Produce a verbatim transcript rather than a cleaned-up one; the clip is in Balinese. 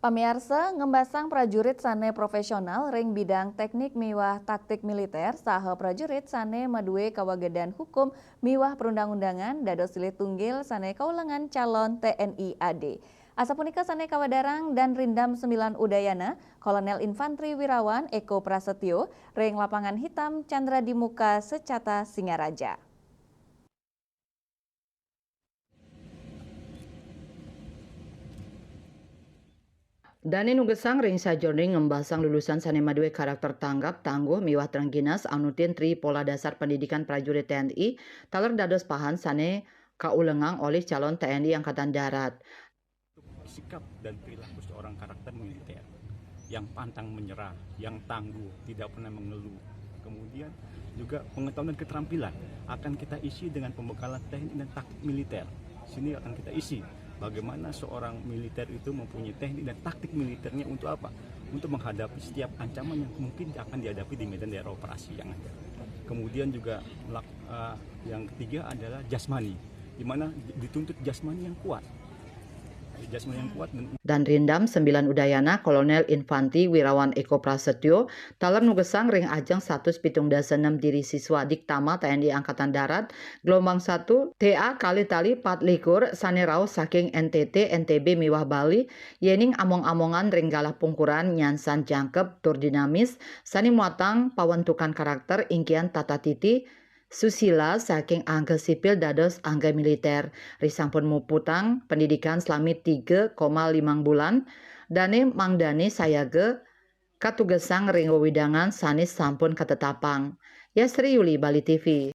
Pamiarsa, ngembasang prajurit sané profésional ring bidang téknik miwah taktik militer saha prajurit sané madué kawagedan hukum miwah perundang-undangan dados silih tunggil sané kaulengang calon T N I A D. Asapunika sané kawedarang Danrindam sembilan Udayana, Kolonel Infantri Wirawan Eko Prasetyo, ring Lapangan Hitam Chandra Dimuka, Secata, Singaraja. Dané nugesang ring sajeroning ngembasang lulusan sané madué karakter tanggap, tangguh miwah trengginas anutin tri pola dasar pendidikan prajurit T N I, taler dados pahan sané kaulengang olih calon T N I Angkatan Darat. Sikap dan perilaku seorang karakter militer yang pantang menyerah, yang tangguh, tidak pernah mengeluh. Kemudian juga pengetahuan dan keterampilan akan kita isi dengan pembekalan teknik dan taktik militer. Sini akan kita isi bagaimana seorang militer itu mempunyai teknik dan taktik militernya untuk apa? Untuk menghadapi setiap ancaman yang mungkin akan dihadapi di medan daerah operasi yang ada. Kemudian juga melak- eh, yang ketiga adalah jasmani, di mana dituntut jasmani yang kuat. Jasmani yang kuat dan Danrindam sembilan Udayana, Kolonel Infantri Wirawan Eko Prasetyo, taler nugesang ring ajeng satus pitung dasa enem diri siswa Diktama T N I Angkatan Darat, gelombang satu, T A kalih tali pat likur, sané rauh saking N T T, N T B miwah Bali, yéning among-amongan ring galah pungkuran nyansan jangkep tur dinamis, sané muatang pawentukan karakter, inggihan tata titi, susila saking angga sipil dados angga militer, risampun muputang pendidikan salami tiga koma limang bulan, dané mangdané sayaga katugesang ring wewidangan sané sampun katetapang. Yasri Yuli, Bali T V.